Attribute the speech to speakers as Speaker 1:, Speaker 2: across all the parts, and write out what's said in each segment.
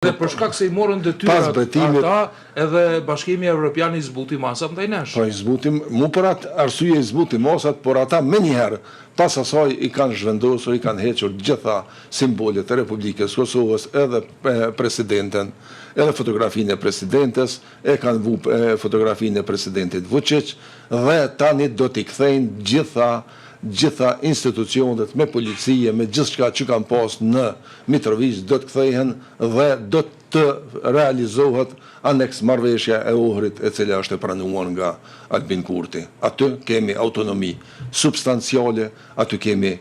Speaker 1: Dhe për shkak se i morën detyrat ata, edhe Bashkimi Evropian i zbuti masat ndaj nesh.
Speaker 2: Po i zbuti, mu për atë arsye i zbuti masat, por ata menjëherë pas asaj i kanë zhvendosur, i kanë hequr gjitha simbolet e Republikës së Kosovës, edhe presidenten, edhe fotografinë e presidentes, e kanë vu fotografinë e presidentit Vuçiq dhe tani do t'i kthejnë gjitha gjitha institucionet me polici e me gjithçka që kanë pas në Mitrovicë do të kthehen dhe do të realizohet aneks marrëveshja e Ohrit, e cila është e pranuar nga Albin Kurti. Aty kemi autonomi substanciale, aty kemi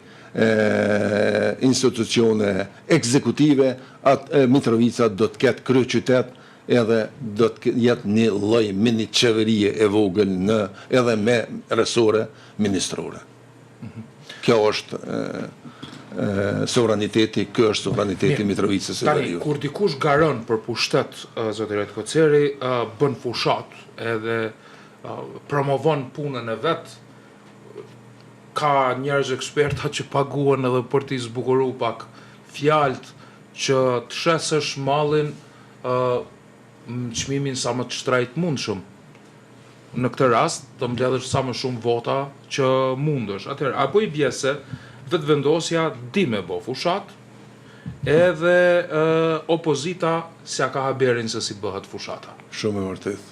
Speaker 2: institucione ekzekutive, atë Mitrovica do të ketë kryeqytet edhe do të jetë një lloj mini qeverie e vogël në edhe me resore ministrore. Kjo është sovraniteti, kjo është sovraniteti i Mitrovicës së
Speaker 1: Tani, Veriut. Kur dikush garon për pushtet, zoti Retkoceri, bën fushat edhe promovon punën e vet, ka njerëz, eksperta që paguhen edhe për t'i zbukuru pak fjalët, që të shesësh mallin në çmimin sa më të shtrejtë mundshëm. Në këtë rast, të mbledhësh sa më shumë vota që mundesh. Atëherë, apo i bje se Vetëvendosja di me bo fushat, edhe opozita s'ja ka haberin se si bëhet fushata?
Speaker 2: Shumë e vërtet.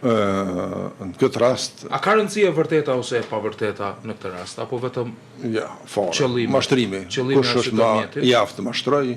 Speaker 2: Në këtë rast.
Speaker 1: A ka rëndësi e vërteta ose e pavërteta në këtë rast, apo vetëm
Speaker 2: Ja, fare.
Speaker 1: qëllimi?
Speaker 2: Mashtrimi.
Speaker 1: Qëllimi
Speaker 2: Kush është ma
Speaker 1: mjetit? I
Speaker 2: aftë të mashtroj,